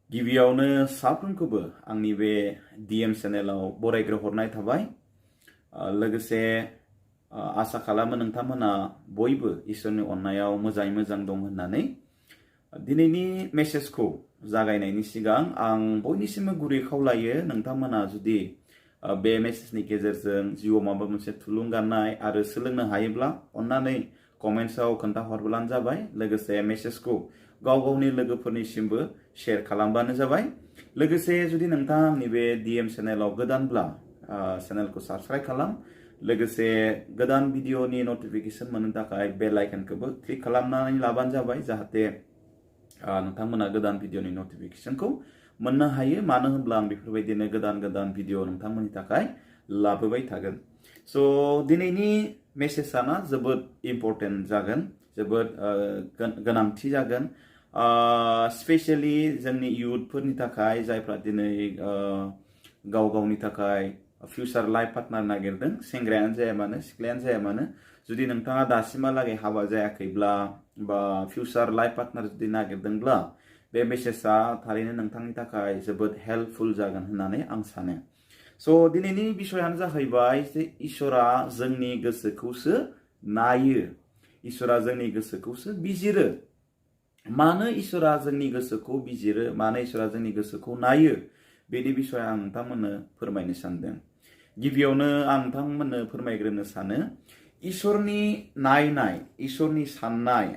गिबियावनो साफ्रोमखौबो आंनि बे DM चेनेलाव बरायग्रो हरनाय थाबाय लोगोसे आसा खालामो नोंथांमोना बयबो इसोरनि अननायाव मोजाङै मोजां दं होननानै दिनैनि मेसेजखौ जागायनायनि सिगां आं बयनिसिमबो गुरै खावलायो नोंथांमोना जुदि बे मेसेजनि गेजेरजों जिउआव माबा मोनसे थुलुंगानाय आरो सोलोंनो हायोब्ला अन्नानै कमेन्ट्सआव खोन्थाहरब्लानो जाबाय लोगोसे मेसेजखौ गाव गावनि लोगोफोरनिसिमबो शेयार खालामबानो जाबाय लोगोसे जुदि नोंथाङा आंनि बे DM चेनेलाव गोदानब्ला चेनेलखौ साबस्क्राइब खालाम लोगोसे गोदान भिडिअनि नटिफिकेशन मोननो थाखाय बेल आइकनखौबो क्लिक खालामनानै लाबानो जाबाय जाहाथे नोंथांमोना गोदान भिडिअनि नटिफिकेशनखौ मोननो हायो मानो होनब्ला आं बेफोरबायदिनो गोदान गोदान भिडिअ नोंथांमोननि थाखाय लाबोबाय थागोन सो दिनैनि मेसेजआना जोबोद इम्पोर्टेन्ट जागोन जोबोद गोनांथि जागोन स्पेशली जोंनि इयुथफोरनि थाखाय जायफ्रा दिनै गाव गावनि थाखाय फिउचार लाइफ पार्टनार नागिरदों सेंग्रायानो जाया मानो सिख्लायानो जाया मानो जुदि नोंथाङा दासिमहालागै हाबा जायाखैब्ला बा फिउचार लाइफ पार्टनार जुदि नागिरदोंब्ला बे मेसेजआ थारैनो नोंथांनि थाखाय जोबोद हेल्पफुल जागोन होननानै आं सानो सो दिनैनि बिषयानो जाहैबाय जे इसोरा जोंनि गोसोखौसो नायो इसोरा जोंनि गोसोखौसो बिजिरो मानो इसोरा जोंनि गोसोखौ बिजिरो मानो इसोरा जोंनि गोसोखौ नायो बेनि बिषय आं नोंथांमोननो फोरमायनो सानदों गिबियावनो आं नोंथांमोननो फोरमायग्रोनो सानो इसोरनि नायनाय इसोरनि साननाय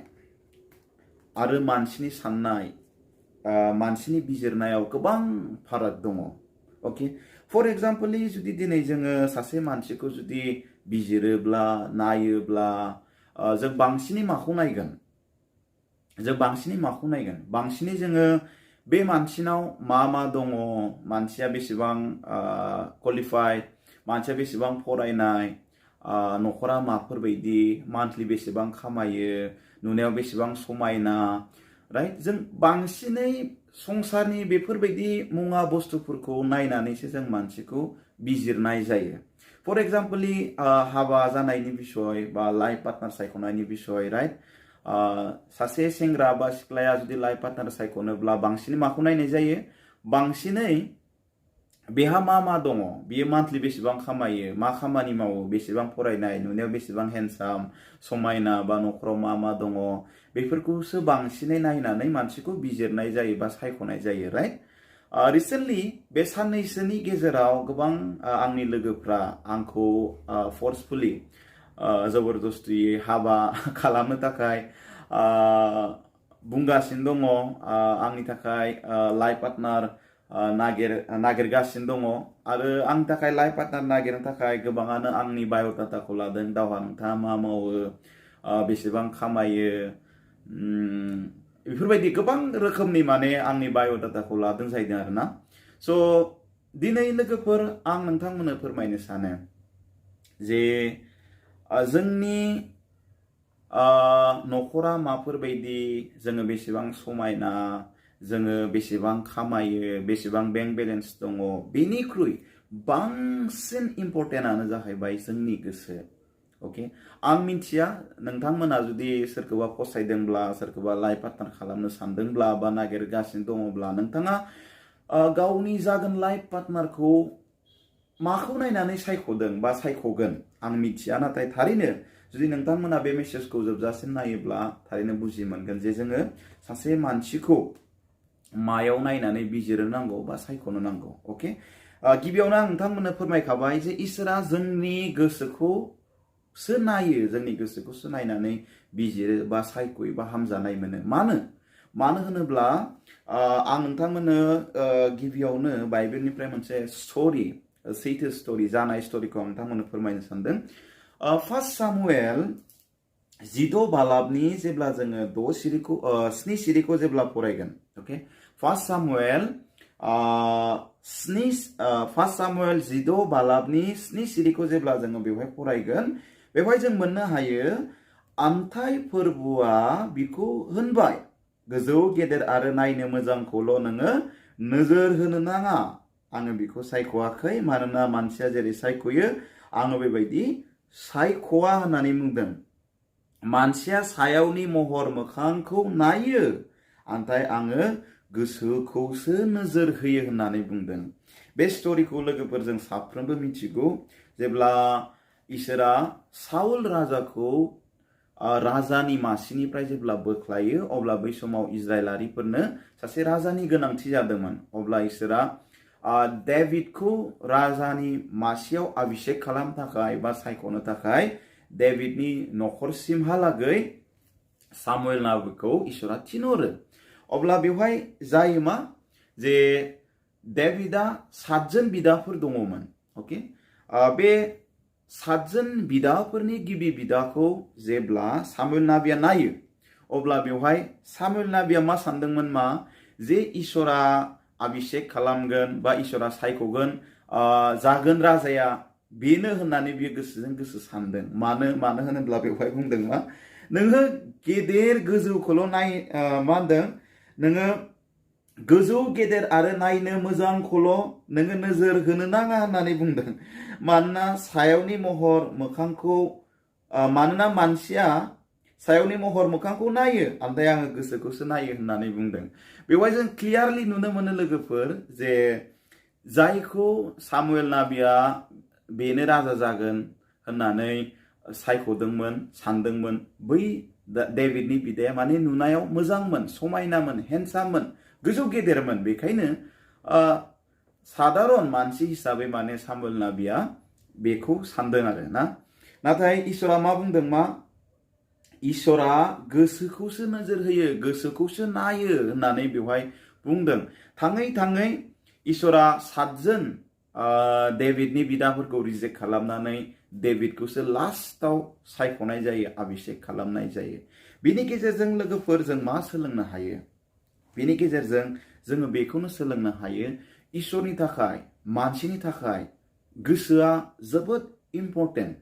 आरो मानसिनि साननाय मानसिनि बिजिरनायाव गोबां फाराग दङ ओके फर एग्जाम्पलि जुदि दिनै जोङो सासे मानसिखौ जुदि बिजिरोब्ला नायोब्ला जों बांसिनै माखौ नायगोन बांसिनै जोङो बे मानसिनाव मा दङ मानसिया बेसेबां क्वालिफाइड मानसिया बेसेबां फरायनाय नखरा माफोरबायदि मान्थलि बेसेबां खामायो नुनायाव बेसेबां समायना राइट जों बांसिनै संसारनि बेफोरबायदि मुवा बुस्थुफोरखौ नायनानैसो जों मानसिखौ बिजिरनाय जायो फर एग्जाम्पलि हाबा जानायनि बिषय बा लाइफ पार्टनार सायख'नायनि बिषय राइट सासे सेंग्रा बा सिख्लाया जुदि लाइफ पार्टनार सायख'नोब्ला बांसिनै माखौ नायनाय जायो बांसिनै बेहा मा दङ बियो मान्थलि बेसेबां खामायो मा खामानि मावो बेसेबां फरायनाय नुनायाव बेसेबां हेन्डसाम समायना बा नखराव मा दङ बेफोरखौसो बांसिनै नायनानै मानसिखौ बिजिरनाय जायो बा सायख'नाय जायो राइट रिसेन्टलि बे साननैसोनि गेजेराव गोबां आंनि लोगोफ्रा आंखौ फर्सफुलि जबरदस्तियै हाबा खालामनो थाखाय बुंगासिनो दङ आंनि थाखाय लाइफ पार्टनार नागिरगासिनो दङ आरो आंनि थाखाय लाइफ पार्टनार नागिरनो थाखाय गोबाङानो आंनि बाय'डाटाखौ लादों दावहा नोंथाङा मा मावो बेसेबां खामायो बेफोरबायदि गोबां रोखोमनि माने आंनि बाय'डाटाखौ लादों जाहैदों आरोना सो दिनै लोगोफोर आं नोंथांमोननो फोरमायनो सानो जे जोंनि नखरा माफोरबायदि जोङो बेसेबां समायना जोङो बेसेबां खामायो बेसेबां बेंक बेलेन्स दङ बेनिख्रुइ बांसिन इम्पर्टेन्टआनो जाहैबाय जोंनि गोसो ओके आं मिथिया नोंथांमोना जुदि सोरखौबा फसायदोंब्ला सोरखौबा लाइफ पार्टनार खालामनो सानदोंब्ला बा नागिरगासिनो दङब्ला नोंथाङा गावनि जागोन लाइफ पार्टनारखौ माखौ नायनानै सायख'दों बा सायख'गोन आं मिथिया नाथाय थारैनो जुदि नोंथांमोना बे मेसेजखौ जोबजासिम नायोब्ला थारैनो बुजि मोनगोन जे जोङो सासे मानसिखौ मायाव नायनानै बिजिरनो नांगौ बा सायख'नो नांगौ ओके गिबियावनो आं नोंथांमोननो फोरमायखाबाय जे इसोरा जोंनि गोसोखौसो नायो जोंनि गोसोखौसो नायनानै बिजिरो बा सायख'यो बा हामजानाय मोनो मानो होनोब्ला आं नोंथांमोननो गिबियावनो बाइबेलनिफ्राय मोनसे स्ट'रि सैथो स्ट'रि जानाय स्ट'रिखौ आं नोंथांमोननो फोरमायनो सानदों फार्स्ट सामुएल 16 बालाबनि जेब्ला जोङो 7 सिरिखौ जेब्ला फरायगोन ओके फार्स्ट सामुएल 16 बालाबनि 7 सिरिखौ जेब्ला जोङो बेवहाय फरायगोन बेवहाय जों मोननो हायो आमथाय फोरबोआ बिखौ होनबाय गोजौ गेदेर आरो नायनो मोजांखौल' नोङो नोजोर होनो नाङा आङो बिखौ सायख'वाखै मानोना मानसिया जेरै सायख'यो आङो बेबायदि सायख'वा होननानै बुंदों मानसिया सायावनि महर मोखांखौ नायो नाथाय आङो गोसोखौसो नोजोर होयो होननानै बुंदों। बे स्ट'रिखौ लोगोफोरजों साफ्रोमबो मिथिगौ। जेब्ला इसोरा साउल राजाखौ राजानि मासिनिफ्राय जेब्ला बोख्लायो, अब्ला बै समाव इजराइलारिफोरनो सासे राजानि गोनांथि जादोंमोन। अब्ला इसोरा डेभिडखौ राजानि मासियाव अभिषेक खालामनो थाखाय बा सायख'नो थाखाय डेभिडनि न'खरसिमहालागै सामुएल नाबिखौ इसोरा थिनहरो। अब्ला बेवहाय जायो मा, जे डेभिडा 7 जन बिदाफोर दङमोन। अके, बे 7 जन बिदाफोरनि गिबि बिदाखौ जेब्ला सामुएल नाबिया नायो, अब्ला बेवहाय सामुएल नाबिया मा सानदोंमोन, मा जे इसोरा अभिषेक खालामगोन बा इसोरा सायख'गोन जागोन राजाया बेनो होननानै बियो गोसोजों गोसो सानदों। मानो होनोब्ला बेवहाय बुंदों मा, नोङो गेदेर गोजौखौल' मा होनदों, नोङो गोजौ गेदेर आरो नायनो मोजांखौल' नोङो नोजोर होनो नाङा होननानै बुंदों। मानोना सायावनि महर मोखांखौ मानोना मानसिया सायावनि महर मोखांखौ नायो, ओमफ्राय आङो गोसोखौसो नायो होननानै बुंदों। बेवहाय जों क्लियारलि नुनो मोनो लोगोफोर, जे जायखौ सामुएल नाबिया बेनो राजा जागोन होननानै सायख'दोंमोन, सानदोंमोन, बै डेभिडनि बिदाया माने नुनायाव मोजांमोन, समायनामोन, हेन्डसाममोन, गोजौ गेदेरमोन। बेखायनो साधारन मानसि हिसाबै माने सामुएल नाबिया बेखौ सानदों आरो ना। नाथाय इसोरा मा बुंदों, मा इसोरा गोसोखौसो नोजोर होयो, गोसोखौसो नायो होननानै बेवहाय बुंदों। थाङै थाङै इसोरा 7 जन डेभिडनि बिदाफोरखौ रिजेक्ट खालामनानै डेभिडखौसो लास्टाव सायख'नाय जायो, अभिषेक खालामनाय जायो। बिनि गेजेरजों लोगोफोर जों मा सोलोंनो हायो? बिनि गेजेरजों जोङो बेखौनो सोलोंनो हायो, इसोरनि थाखाय, मानसिनि थाखाय गोसोआ जोबोद इम्परटेन्ट,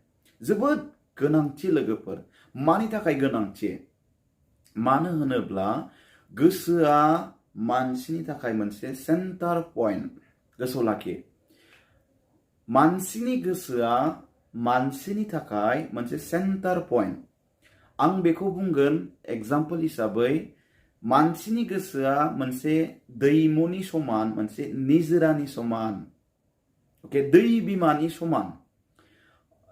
जोबोद गोनांथि लोगोफोर। मानि थाखाय गोनांथि? मानो होनोब्ला गोसोआ मानसिनि थाखाय मोनसे सेन्टार पइन्ट। गोसोआव लाखि, मानसिनि गोसोआ मानसिनि थाखाय मोनसे सेन्टार पइन्ट। आं बेखौ बुंगोन एग्जाम्पल हिसाबै, मानसिनि गोसोआ मोनसे दैमुनि समान, मोनसे निजोरानि समान। अके, दै बिमानि समान।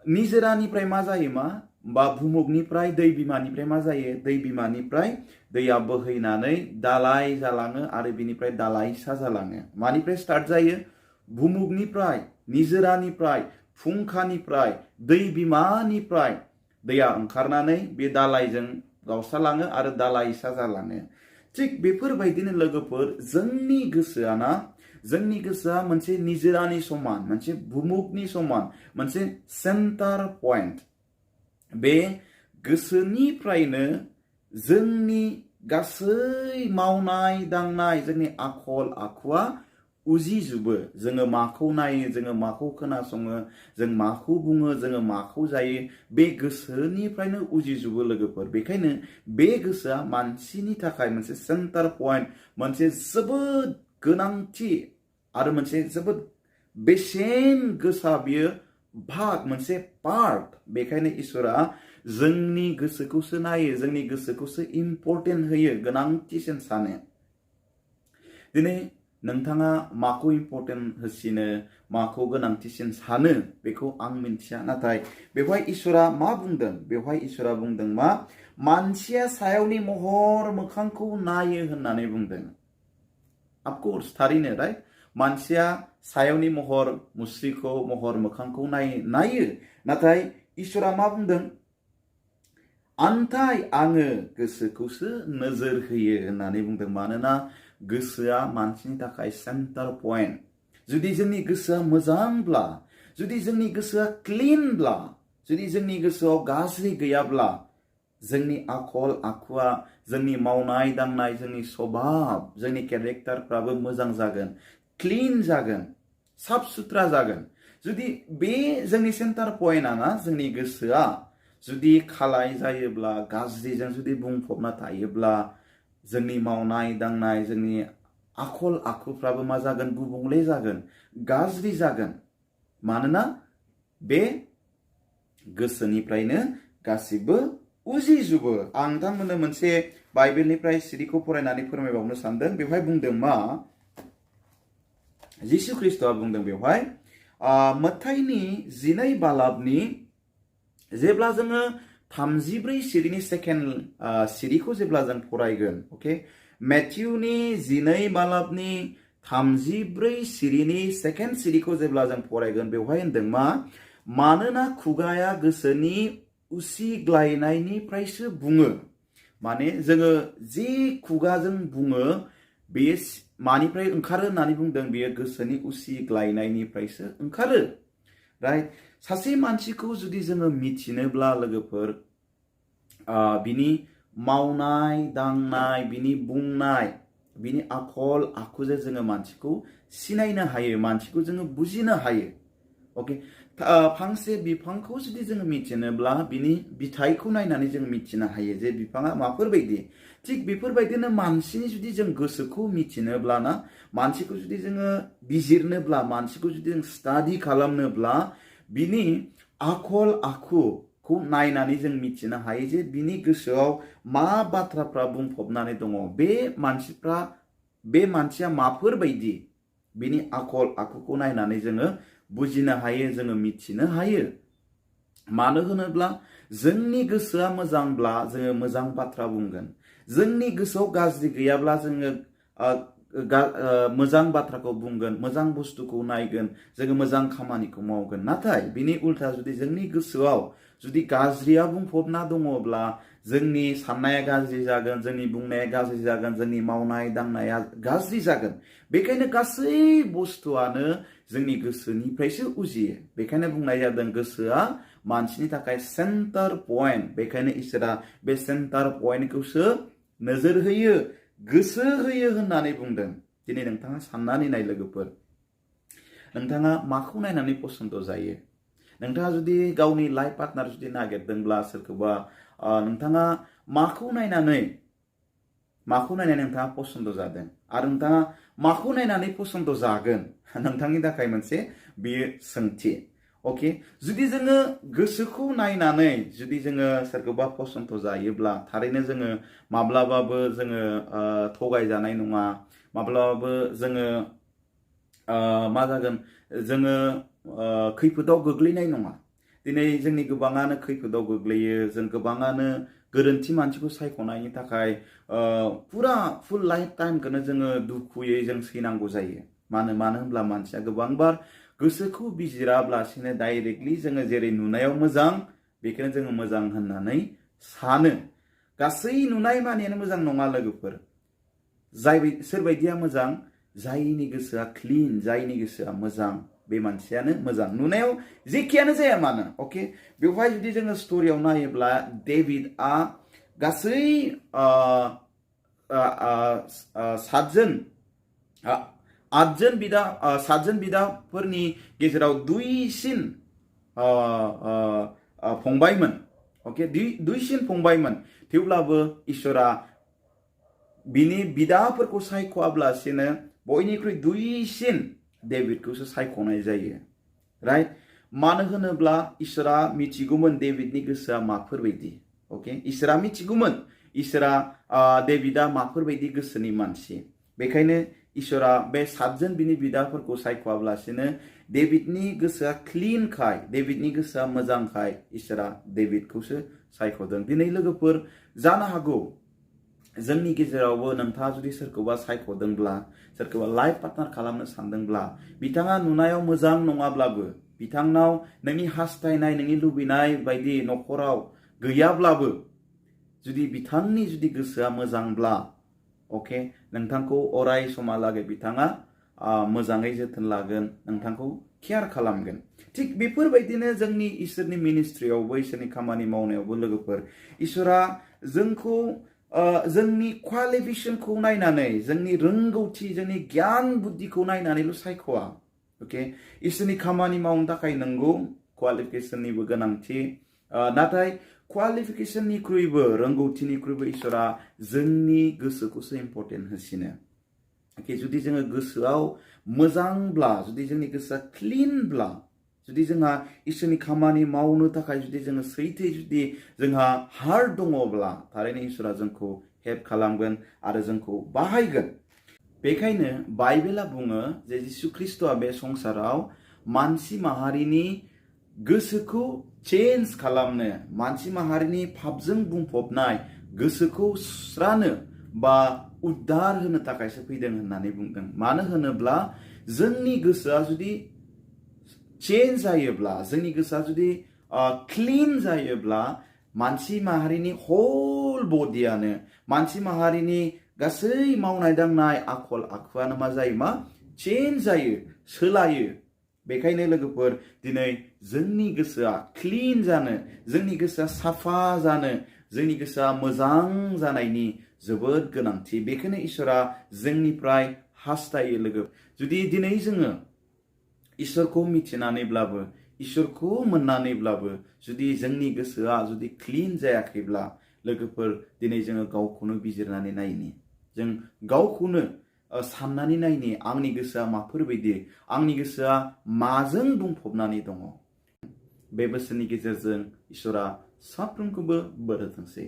निजोरानिफ्राय मा जायो, मा बा भुमुगनिफ्राय दै बिमानिफ्राय मा जायो, दै बिमानिफ्राय दैया बोहैनानै दालाय जालाङो आरो बिनिफ्राय दालाइसा जालाङो। मानिफ्राय स्टार्ट जायो? भुमुगनिफ्राय, निजोरानिफ्राय, फुंखानिफ्राय, दै बिमानिफ्राय दैया ओंखारनानै बे दालाइजों गावस्रालाङो आरो दालाइसा जालाङो। थिग बेफोरबायदिनो लोगोफोर, जोंनि गोसोआना, जोंनि गोसोआ मोनसे निजोरानि समान, मोनसे भुमुगनि समान, मोनसे सेन्टार पइन्ट। बे गोसोनिफ्रायनो जोंनि गासै मावनाय दांनाय, जोंनि आखल आखुआ उजिजोबो। जोङो माखौ नायो, जोङो माखौ खोनासङो, जों माखौ बुङो, जोङो माखौ जायो, बे गोसोनिफ्रायनो उजिजोबो लोगोफोर। बेखायनो बे गोसोआ मानसिनि थाखाय मोनसे सेन्टार पइन्ट, मोनसे जोबोद गोनांथि आरो मोनसे जोबोद बेसेन गोसा बियो भाग, मोनसे पार्ट। बेखायनो इसोरा जोंनि गोसोखौसो नायो, जोंनि गोसोखौसो इम्परटेन्ट होयो, गोनांथिसिन सानो। दिनै नोंथाङा माखौ इम्परटेन्ट होसिनो, माखौ गोनांथिसिन सानो, बेखौ आं मिन्थिया। नाथाय बेवहाय इसोरा मा बुंदों? बेवहाय इसोरा बुंदों मा, मानसिया सायावनि महर मोखांखौ नायो होननानै बुंदों। अफकर्स, थारैनो, राइट? मानसिया सायावनि महर मुस्रिखौ, महर मोखांखौ नायो। नाथाय इसोरा मा बुंदों? आन्थाय आङो गोसोखौसो नोजोर होयो होननानै बुंदों। मानोना गोसोआ मानसिनि थाखाय सेन्टार पइन्ट। जुदि जोंनि गोसोआ मोजांब्ला, जुदि जोंनि गोसोआ क्लिनब्ला, जुदि जोंनि गोसोआव गाज्रि गैयाब्ला, जोंनि आखल आखुआ, जोंनि मावनाय दांनाय, जोंनि स्वभाब, जोंनि केरेक्टारफ्राबो मोजां जागोन, क्लिन जागोन, साफ सुथ्रा जागोन। जुदि बे जोंनि सेन्टार पइन्टआ ना, जोंनि गोसोआ जुदि खालाय जायोब्ला, गाज्रिजों जुदि बुंफबना थायोब्ला, जोंनि मावनाय दांनाय, जोंनि आखल आखुफ्राबो मा जागोन? गुबुंले जागोन, गाज्रि जागोन। मानोना बे गोसोनिफ्रायनो गासिबो उजिजोबो। आं नोंथांमोननो मोनसे बाइबेलनिफ्राय सिरिखौ फरायनानै फोरमायबावनो सानदों। बेवहाय बुंदों मा? जिसु ख्रिस्टआ बुंदों बेवहाय मत्थाइनि 12 बालाबनि जेब्ला जोङो 34 सिरिनि सेकेन्ड सिरिखौ जेब्ला जों फरायगोन, अके, मेथ्यूनि 12 बालाबनि 34 सिरिनि सेकेन्ड सिरिखौ जेब्ला जों फरायगोन बेवहाय होनदों मा? मानोना खुगाया गोसोनि उसिग्लायनायनिफ्रायसो बुङो। माने जोङो जे खुगाजों बुङो बे मानिफ्राय ओंखारो होननानै बुंदों? बेयो गोसोनि उसिग्लायनायनिफ्रायसो ओंखारो। राइट? सासे मानसिखौ जुदि जोङो मिथिनोब्ला लोगोफोर बिनि मावनाय दांनाय, बिनि बुंनाय, बिनि आखल आखुजों जोङो मानसिखौ सिनायनो हायो, मानसिखौ जोङो बुजिनो हायो। अके, फांसे बिफांखौ जुदि जोङो मिथिनोब्ला बिनि बिथाइखौ नायनानै जों मिथिनो हायो जे बिफाङा माफोरबायदि। थिग बेफोरबायदिनो मानसिनि जुदि जों गोसोखौ मिथिनोब्ला ना, मानसिखौ जुदि जोङो बिजिरनोब्ला, मानसिखौ जुदि जों स्टाडि खालामनोब्ला बिनि आखल आखुखौ नायनानै जों मिथिनो हायो जे बिनि गोसोआव मा बाथ्राफ्रा बुंफबनानै दङ, बे मानसिया माफोरबायदि, बिनि आखल आखुखौ नायनानै जोङो बुजिनो हायो, जोङो मिथिनो हायो। मानो होनोब्ला जोंनि गोसोआ मोजांब्ला जोङो मोजां बाथ्रा बुंगोन, जोंनि गोसोआव गाज्रि गैयाब्ला जोङो मोजां बाथ्राखौ बुंगोन, मोजां बुस्थुखौ नायगोन, जोङो मोजां खामानिखौ मावगोन। नाथाय बिनि उल्था जुदि जोंनि गोसोआव जुदि गाज्रिया बुंफबना दङब्ला जोंनि साननाया गाज्रि जागोन, जोंनि बुंनाया गाज्रि जागोन, जोंनि मावनाय दांनाया गाज्रि जागोन। बेखायनो गासै बुस्थुआनो जोंनि गोसोनिफ्रायसो उजियो। बेखायनो बुंनाय जादों गोसोआ मानसिनि थाखाय सेन्टार पइन्ट। बेखायनो इसोरा बे सेन्टार पइन्टखौसो नोजोर होयो, गोसो होयो होननानै बुंदों। दिनै नोंथाङा साननानै नाय लोगोफोर, नोंथाङा माखौ नायनानै पसन्द जायो? नोंथाङा जुदि गावनि लाइफ पार्टनार जुदि नागिरदोंब्ला सोरखौबा, नोंथाङा माखौ नायनानै नोंथाङा पसन्द जादों आरो नोंथाङा माखौ नायनानै पसन्द जागोन? नोंथांनि थाखाय मोनसे बेयो सोंथि। अके, जुदि जोङो गोसोखौ नायनानै जुदि जोङो सोरखौबा पसन्द जायोब्ला थारैनो जोङो माब्लाबाबो जोङो थगायजानाय नङा, माब्लाबाबो जोङो मा जागोन, जोङो खैफोदाव गोग्लैनाय नङा। दिनै जोंनि गोबाङानो खैफोदाव गोग्लैयो, जों गोबाङानो गोरोन्थि मानसिखौ सायख'नायनि थाखाय फुल लाइफ टाइमखौनो जोङो दुखुयै जों सैनांगौ जायो। मानो होनब्ला मानसिया गोबांबार गोसोखौ बिजिराब्लासिनो डाइरेक्टलि जोङो जेरै नुनायाव मोजां बेखौनो जोङो मोजां होननानै सानो। गासै नुनाय मानियानो मोजां नङा लोगोफोर। सोरबायदिया मोजां? जायनि गोसोआ क्लिन, जायनि गोसोआ मोजां, बे मानसियानो मोजां। नुनायाव जेखियानो जाया मानो। अके, बेवहाय जुदि जोङो स्टोरियाव नायोब्ला डेभिडआ गासै सातजन बिदाफोरनि गेजेराव दुइसिन फंबायमोन। अके, दुइसिन फंबायमोन। थेवब्लाबो इसोरा बिनि बिदाफोरखौ सायख'आब्लासिनो बयनिख्रुइ दुइसिन डेभिडखौसो सायख'नाय जायो। राइट? मानो होनोब्ला इसोरा मिथिगौमोन डेभिडनि गोसोआ माफोरबायदि। अके, इसोरा मिथिगौमोन इसोरा डेभिडआ माफोरबायदि गोसोनि मानसि। बेखायनो इसोरा बे सातजन बिनि बिदाफोरखौ सायख'आब्लासिनो डेभिडनि गोसोआ क्लिनखाय, डेभिडनि गोसोआ मोजांखाय इसोरा डेभिडखौसो सायख'दों। दिनै लोगोफोर, जानो हागौ जोंनि गेजेरावबो नोंथाङा जुदि सोरखौबा सायख'दोंब्ला, सोरखौबा लाइफ पार्टनार खालामनो सानदोंब्ला, बिथाङा नुनायाव मोजां नङाब्लाबो, बिथांनाव नोंनि हास्थायनाय, नोंनि लुबैनाय बायदि न'खराव गैयाब्लाबो, जुदि बिथांनि जुदि गोसोआ मोजांब्ला, अके, नोंथांखौ अराय समहालागै बिथाङा मोजाङै जोथोन लागोन, नोंथांखौ केयार खालामगोन। थिग बेफोरबायदिनो जोंनि इसोरनि मिनिस्ट्रियावबो, इसोरनि खामानि मावनायावबो लोगोफोर, इसोरा जोंखौ जोंनि क्वालिफिकेसनखौ नायनानै, जोंनि रोंगौथि, जोंनि गियान बुद्धिखौ नायनानैल' सायख'आ। अके, इसोरनि खामानि मावनो थाखाय नंगौ क्वालिफिकेसननिबो गोनांथि, नाथाय क्वालिफिकेसननिख्रुइबो, रोंगौथिनिख्रुइबो इसोरा जोंनि गोसोखौसो इम्परटेन्ट होसिनो। अके, जुदि जोङो गोसोआव मोजांब्ला, जुदि जोंनि गोसोआ क्लिनब्ला, जुदि जोंहा इसोरनि खामानि मावनो थाखाय जुदि जोङो सैथो जुदि जोंहा हार्ट दङब्ला, थारैनो इसोरा जोंखौ हेल्प खालामगोन आरो जोंखौ बाहायगोन। बेखायनो बाइबेला बुङो जे जिसु ख्रिस्ट'आ बे संसाराव मानसि माहारिनि गोसोखौ चेन्ज खालामनो, मानसि माहारिनि पापजों बुंफबनाय गोसोखौ सुस्रानो बा उद्धार होनो थाखायसो फैदों होननानै बुंदों। मानो होनोब्ला जोंनि गोसोआ जुदि चेन्ज जायोब्ला, जोंनि गोसोआ जुदि क्लिन जायोब्ला, मानसि माहारिनि होल बडियानो, मानसि माहारिनि गासै मावनाय दांनाय आखल आखुआनो मा जायो, मा चेन्ज जायो, सोलायो। बेखायनो लोगोफोर दिनै जोंनि गोसोआ क्लिन जानो, जोंनि गोसोआ साफा जानो, जोंनि गोसोआ मोजां जानायनि जोबोद गोनांथि। बेखायनो इसोरा जोंनिफ्राय हास्थायो लोगो। जुदि दिनै जोङो इसोरखौ मिथिनानैब्लाबो, इसोरखौ मोननानैब्लाबो जुदि जोंनि गोसोआ जुदि क्लिन जायाखैब्ला लोगोफोर दिनै जोङो गावखौनो बिजिरनानै नायनि, जों गावखौनो साननानै नायनि, आंनि गोसोआ माफोरबायदि, आंनि गोसोआ माजों बुंफबनानै दङ। बे बोसोरनि गेजेरजों इसोरा साफ्रोमखौबो बोर होथोंसै।